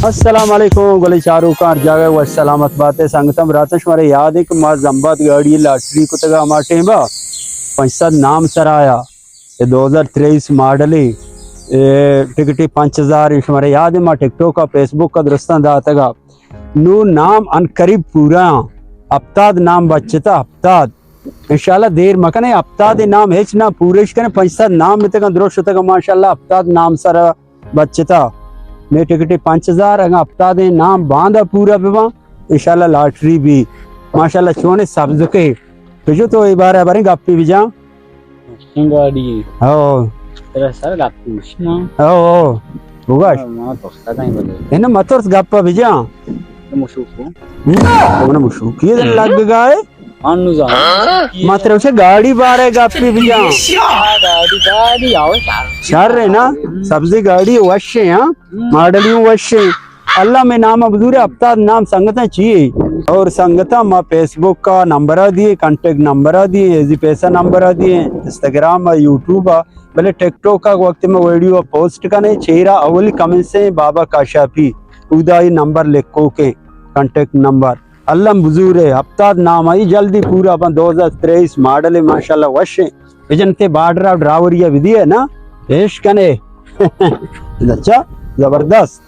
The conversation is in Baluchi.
السلام علیکم، گلیں چاروکاں، ہر جاگہ وش سلامت باتے۔ سنگتاں، براتاں، شمارا یاد ہے کہ ما زمباد گاڑی لاٹری کتگا ہما ٹیما پنچ سد نام سرا آیا۔ اے دو ہزار تریس ماڈل ہے، اے ٹکٹی پنچ ہزار ہے۔ شمارا یاد ہے، ما ٹک ٹاک ءَ، فیس بک ءَ درستاں داتگا۔ نو نام ان قریب پورا آں، ہپتاد نام بچتا، ہپتاد۔ انشاءاللہ دیر مکنے، ہپتاد نام ہچ نہ پورش کنے، پنچ سد نام بتگاں درست شتگاں، ماشاءاللہ ہپتاد نام سرا بچتا۔ مے ٹکٹی پنچ ہزار، اگاں ہپتاد نام باندا پورا بباں، انشاءاللہ لاٹری بی۔ ماشاءاللہ چونے سبزکے۔ پجو تو اے بارہ بریں گپی بجاں۔ گاڑی۔ ہو۔ ترا سر گپ پوچھنا۔ ہو، ہو۔ بگاش۔ ما تو سدا ہی بولے۔ انہ مترس گپ بجاں۔ تو مشوق ہو۔ ہم؟ تو من مشوقی لگ گئے۔ انو زان۔ ما ترا اسے گاڑی بارے گپی بجاں۔ گاڑی، گاڑی، آؤ شر۔ شر ہے نا؟ سبزی گاڑی وش ہے، ہاں؟ ماڈل یوں وش ہے۔ اللہ میں نام بزور ہے، ہپتاد نام سنگتاں چیے۔ اور سنگتاں ما فیس بک کا نمبر دیے، کانٹیکٹ نمبر دیے، ایزی پیسہ نمبر دیے، انسٹاگرام ہے، یوٹیوب ہے، بلے ٹک ٹاک کا وقت میں ویڈیو پوسٹ کنے، چیرا اولی کمنٹ سے بابا کاشاپی، اودائی نمبر لکھو کے، کانٹیکٹ نمبر۔ اللہ بزور ہے، ہپتاد نام آئی جلدی پورا بن، دو ہزار تریس ماڈل ہے، ماشاءاللہ وش ہے۔ بجن تے بارڈر آف ڈرائیور یہ بھی دیے نا، پیش کنے۔ اچھا، زبردست۔